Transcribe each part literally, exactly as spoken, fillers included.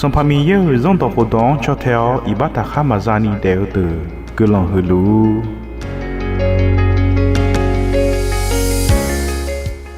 Sanqpaq Miqyaer-euq Zanrdawq khofdawq-anr caw tae-awr iqbax taqkhar maqza ni daef-eu deuq guiqlanq huiq luf-ur.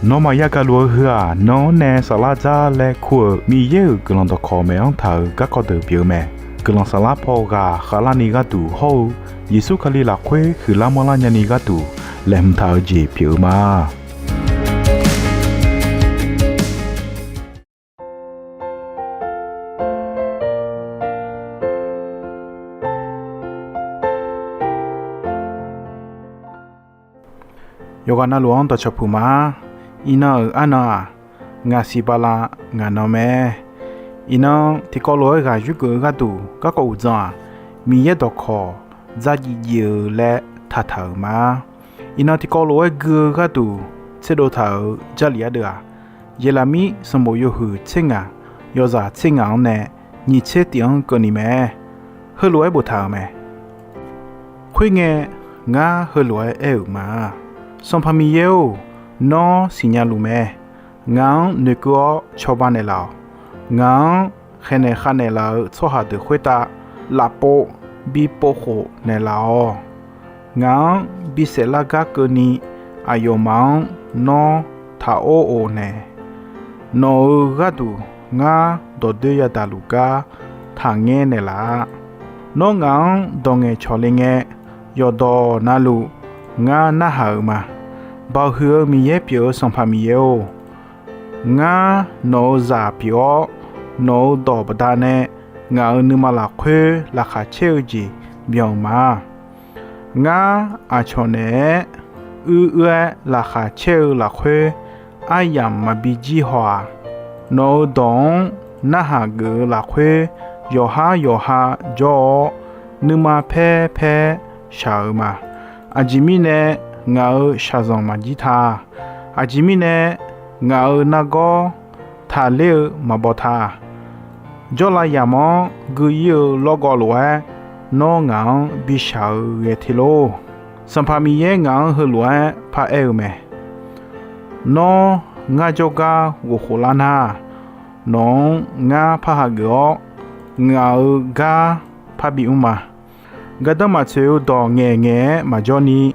Nawmaf yagaq luf-eu heu-aq, nan-anr nae saflar dzar laer kur-euq Miqyaer-euq guiqlanq dawqkawq maeq-anr taq-euq garkawv deuq pyeuf-eu mae. Guiqlanq saflar paw ghaq khavlarni gharduq hawr-eu Yeqsur Kali lafkhoer huiqlar manrlar nyani gharduq laeqhmq taq-eu jeq pyeuf-eu ma. Yawqghaq navluf-anr dawqcawq puq ma. Iqnan-euq arnan-aq, ngaq siq bala ngaq nan mae. Iqnan tiqkawv lof-aer ghaq yurgeuf-eu gharduq garkawv uqdzan-aq, Miqyaer dawqkawq dzar jiv jiv-eu laer taqtaq-euq ma. Iqnan tiqkawv lof-aer gui-eu gharduq tserdov taq-euq Jarlif ardeuv-aq, Yeqlaqmir sanqbof yawhuiq tser ngaq, yawzaq tser ngaq-anr nae nyiq tser tif-anr keuvni mae. Heulof-aer boftaq-euq mae. Khoerngae, ngar heulof-aer aer-euq ma. Sanqpaq Miqyaer-or, nawr siqnya luf mae. Ngaq-anr noeqkeuv-awr cawba naeqlaf-awq. Ngaq-anr khaeqnaeq khavnaeq laf-euq tsawrhaq deuq khoertav lafpov bi povkhof naeqlaf-awq. Ngaq-anr bisaef lar gar keuvni aqyawfmaf-anr nawr taq or of naeq. Nawq-euq gharduq ngar dawqdoer yadaq luf gar taqngaer naeqlaf-a. Nawr ngaq-anr dawq ngaeqcawq le ngae, yawqdawq navluf ngar narhaq-euq ma. Baoq huiq-eu Miqyaer pyeuf-eu Sanqpaq Miqyaer-or, ngar nawq-euq zaq pyeuf-awr, nawq-euq dawq baqdanae ngaq-euq nuima lafkhoer laqkhaq caer-eu jeq byan-eu ma. Ngar aqcawq naeq-aer uir uir-aer laqkhaq caer-eu lafkhoer aryamq maqbi jir haw-aq, nawq-euq dawq-anr narhaq geuf-eu lafkhoer yawqhar yawqha jawr-awr, nuima paer paer shaq-eu ma. Aqjeq mirnae ngaq-euq shaqzanq maqjir ta. Aqjeq mirnae ngaq-euq nargawr taqler-eu maqbaw ta. Jawrlav yamq-anr gui ir-eu lawrgawv lof-aer nawr ngaq-anr bi shaq-eu ghae te lor. Sanqpaq Miqyaer ngaq-anr heulof-aer paraer-eu mae. Nawr ngar jawrgar ghofkhof lar nar, nawq-anr ngar par hageuf-awr, ngaq-euq gar parbi mr ma. Gardanr maqtsoeq-eu dawq ngaeq ngaeq-aer maqjawr ni,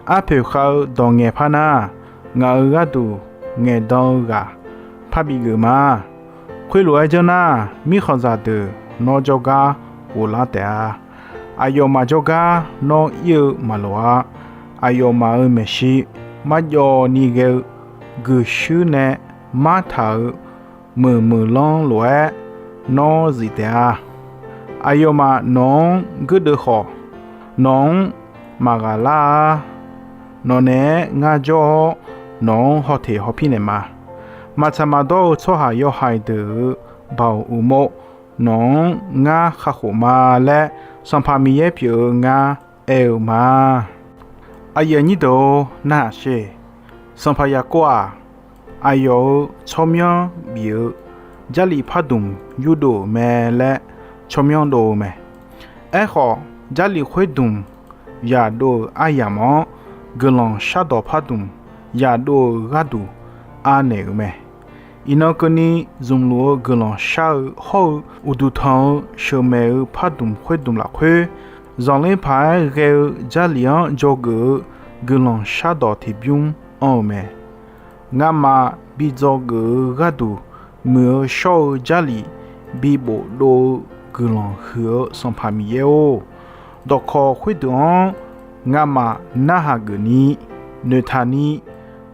arpoeq khav-eu dawq ngaeq par nar, ngaq-euq gharduq ngaeqdan-eu ghaq parbi geuf ma. Khoerlof-aer janr nar, mirkhanqzaq deuq nawr jawrgar ghoflar taef-a. Aqyawfmaf jawrgar nawr ir-eu maqloq-a. Aqyawfmaf-euq maeqshi marjawv ni ghae-eu guiqshuir nae martaq-euq meuq meuq lanr lof-aer nawr zif taef-a. Aqyawfmaf nawq-anr guirdeuv khawf, nawq-anr maqghaq lar-a. Nawq naeq-aer ngar jawr-awr, nawq-anr hawteq hawpir naeq ma. Maqtsaq maqdawr-eu tsawrhaq yawhaiq deuq-euq baoq uqmov nawq-anr ngar kakhof ma laer, Sanqpaq Miqyaer pyeuf-eu ngar aer-eu ma. Aqyuif aqnyir deuq-or, narhaq sher. Sanqpaq Yaqkov-aq, aqyawf-euq tsawrmyanr bif-eu Jarlif pardmq yurdov-euq mae laer tsawrmyanr dov-eu mae. Aerkhawf, Jarlif khoerdmq yadov-euq aryamq-anr, guiqlanq shardawq pardmq yadov-euq gharduq anaeq-euq mae. Iqnan keuvni zmqluf-eu guiqlanq shar-eu hawr-eu uqduq tanq-eu sheuqmaeq-eu pardmq khoerdmq lafkhoer, zanqler paq-aer ghae-eu Jarlif-anr dzawgeuf-eu guiqlanq shardawq tiqbymr anr-eu mae. Ngamaf bi dzawgeuf-eu gharduq muiq-eu shawr-eu Jarlif bi bofdov-eu guiqlanq huiq-eu Sanqpaq Miqyaer-or, dawqkawq khoerdeuq-anr ngamaf narhaq geuf ni, noeqtaq ni,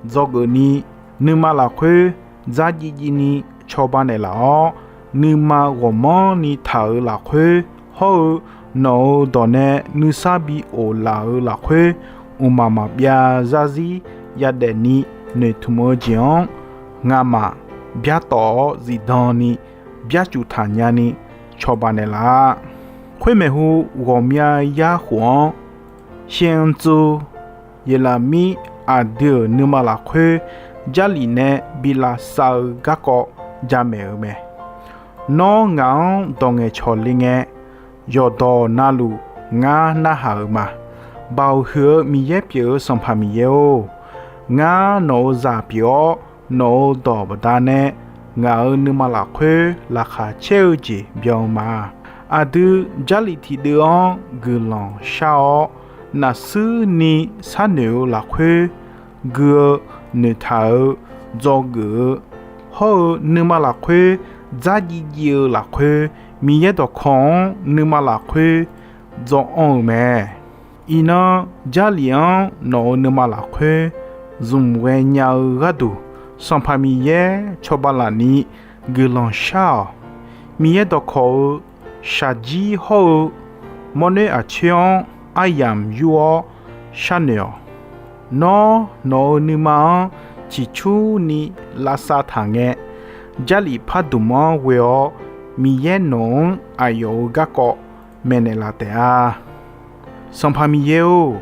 dzawgeuf ni, nuima lafkhoer dzardziv jiv ni cawba naeqlaf-awr, nuima ghawqmanrni taq-euq lafkhoer hawr-eu nawq-euq dawq nae nuisar bi of laf-euq lafkhoer, mqmaq maqbyav zarzir yadaef ni noeqtmq-eu jeq-anr ngamaf byartawf-awr zifdan ni byarcuf taq nya ni cawba naeqlaf-a. Khoermaeqhu, ghawqmya yarkhof-anr shaevdzuv Yeqlaqmir aqdui-euq nuima lafkhoer Jarlif nae bi lavsav-eu garkawv jamaeq-eu mae. Nawr ngaq-anr dawq ngaeqcawq le ngae, yawqdawq navluf ngar narhaq-euq ma. Baoq huiq-eu Miqyaer pyeuf-eu Sanqpaq Miqyaer-or, ngar nawq-euq zaq pyeuf-awr, nawq-euq dawq baqdanae ngaq-euq nuima lafkhoer laqkhaq caer-eu jeq byan-eu ma. Aqdui Jarlif tiqdeuv-anr guiqlanq shar-awr, nafsuir ni sharnoeq-eu lafkhoer gui-eu noeqtaq-euq, dzawgeuf-eu, hawr-eu nuima lafkhoer dzardziv dziv-eu lafkhoer, Miqyaer dawqkawq-anr nuima lafkhoer dzaw anr-eu mae. Iqnan, Jarlif-anr nawq-euq nuima lafkhoer zmq ghaenya-eu gharduq, Sanqpaq Miqyaer cawba laf ni guiqlanq shar-awq. Miqyaer dawqkawq-euq shaqjir hawr-eu mawrnoer aqcoer-anr aryamq yur-awr sharnoeq-awq. Nawr, nawq-euq nuima-anr ciqcurni lavsav taq ngae, Jarlif pardmq-anr ghoe-awr, Miqyaer nawq-anr aqyawf-euq garkawv maeqnaeq laf taef-a. Sanqpaq Miqyaer-or,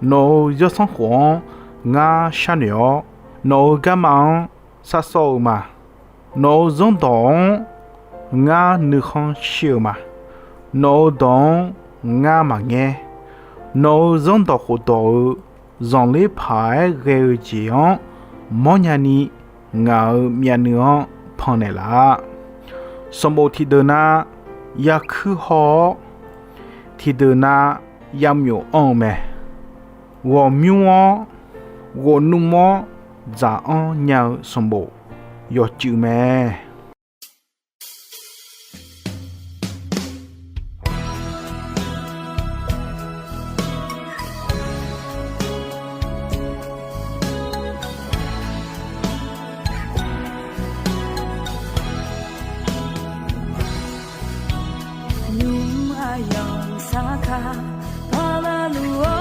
nawq-euq zanrsanrkhof-anr ngar sharnoeq-awr, nawq-euq garma-anr sharsawr-eu ma. Nawq-euq zanrdawq-anr ngar nuikhanr shir-eu ma. Nawq-euq dawq-anr ngar maqngaer. Nawq-euq zanrdawq khofdawq-euq zanqler paq-aer ghae-eu jeq-anr mawrnya ni, ngaq-euq myavnuiv-anr pannaeq laf-a. Sanqbof tiqdeuq na, yakuir haw-awr, tiqdeuq na, yamyof anr-eu mae. Ghawqmymr-awr, ghofnmr-awr, dzaq-anr nya-eu sanqbof yawcuiv mae. Nymq aqyawf sar kar paqlaq luf-awr